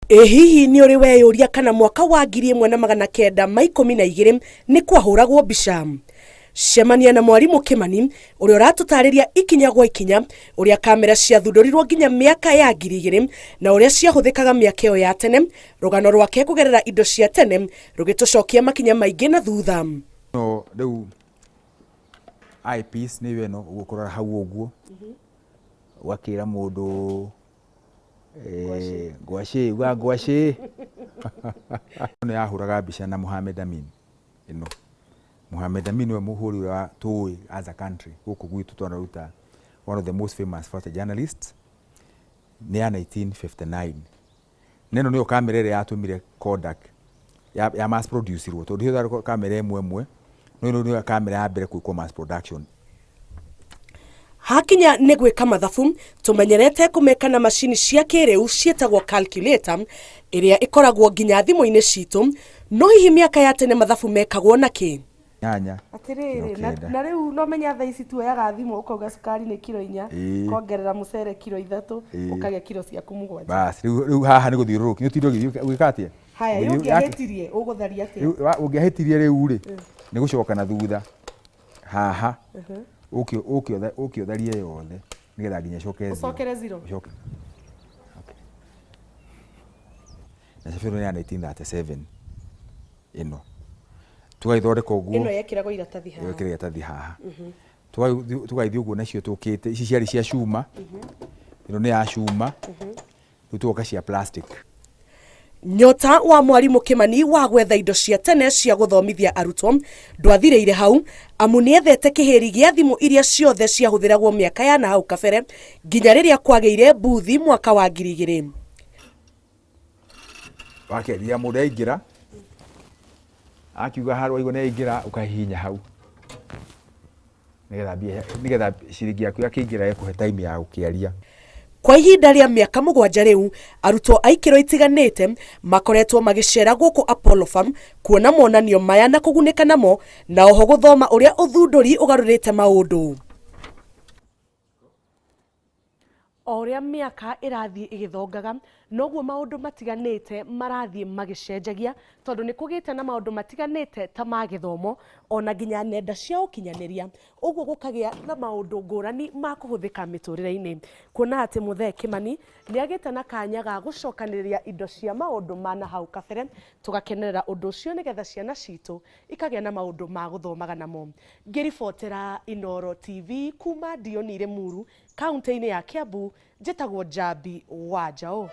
Ĩ hihi nĩ ũrĩ weyũria kana mwaka wa 1912 nĩ kwahũragwo mbica? Cemania na mwarimũ Kĩmani ũrĩa ũratũtarĩria ikinya gwa ikinya ũrĩa kamera ciathundũrirwo nginya mĩaka ya 2000 na ũrĩa ciahũthĩkaga mĩaka ĩyo ya tene, rũgano rwake kũgerera indo cia tene rũgĩtũcokia makinya maingĩ na thutha. No rĩu eyepiece nĩyo ĩno ũguo ũkũrora hau ũguo ũgakĩra mũndũ ngwacĩ uga ngwacĩ. Ĩno yahũraga mbica na Mohamed Amin ĩno. Mohamed Amin nĩwe mũhũri ũrĩa tũĩ as a country gũkũ gwitũ twanaruta one of the most famous photojournalists nĩ ya 1959. Na ĩno nĩyo kamera ĩrĩa yatũmire Kodak ya, ya mass produce irwo tondũ ĩyo kamera ĩmwe ĩmwe no ĩno nĩyo kamera ya mbere gwĩkwo mass production. Hakinya nĩ gwĩka mathabu, tũmenyerete kũmeka na macini cia kĩrĩu ciĩtagwo calculator, ĩrĩa ĩkoragwo nginya thimũ-inĩ citũ. No hihi mĩaka ya tene mathabu mekagwo na kĩ? Nyanya Atĩrĩrĩ, kiro na, 9. na rĩu no menya thaa ici tuoyaga thimũ ũkauga cukari nĩ kiro 4, ũkongerera mũcere kiro 3, ũkagĩa kiro ciaku 7. Bas, rĩu haha nĩ gũthiũrũrũkia, nĩ ũtinde ũgĩthiĩ ũgĩka atĩa? Haya, rĩu ũngĩahĩtirie ũgũtharia atĩa? Rĩu ũngĩahĩtirie rĩu rĩ, nĩ gũcoka na thutha haha, ũke ũke ũke ũtharie yothe nĩgetha nginya ĩcoke zero. Ũcokere zero. Ũcoke. Okay. Na cabi ĩno nĩ ya 1937 ĩno. Tũgagĩthondeka ũguo. Ĩno yekĩragwo iratathi haha. Yekĩragwo iratathi haha. Tũgagĩthiĩ ũguo nacio tũkĩte, ici ciarĩ cia cuma, ĩno nĩ ya cuma, rĩu tũgoka cia plastic. Nyota wa mwarimũ Kĩmani wa gwetha indo cia tene cia gũthomithia arutwo ndwathirĩire hau, amu nĩethete kĩhĩri gĩa thimũ iria ciothe ciahũthĩragwo mĩaka ya nahau kabere nginya rĩrĩa kwagĩire mbuthi mwaka wa 2000. Wakerira mũndũ aingĩra, akiuga harĩa waigua nĩ aingĩra ũkahihinya hau nĩgetha mbia nĩgetha ciringi yaku yakĩingĩra ĩkũhe time ya gũkĩaria. Kwa ihinda rĩa mĩaka 7 rĩu, arutwo a ikĩro itiganĩte makoretwo magĩcera gũkũ Apollo Farm kuona monanio maya na kũgunĩka namo, na oho gũthoma ũrĩa ũthundũri ũgarũrĩte maũndũ. O ũrĩa mĩaka ĩrathiĩ ĩgĩthongaga, noguo maũndũ matiganĩte marathiĩ magĩcenjagia, tondũ nĩ kũgĩte na maũndũ matiganĩte ta ma gĩthomo, ona nginya nenda cia ũkinyanĩria, ũguo gũkagĩa na maũndũ ngũrani ma kũhũthĩka mĩtũrĩre-inĩ. Kuona atĩ Mũthee Kĩmani nĩ agĩte na kanya ga gũcokanĩrĩria indo cia maũndũ ma na hau kabere, tũgakenerera ũndũ ũcio nĩgetha ciana citũ ikagĩa na maũndũ ma gũthomaga namo. Ngĩribotera Inooro TV kuma Ndioni Limuru, Kauntĩ-inĩ ya Kiambu, njĩtagwo Njambi wa Njaũ.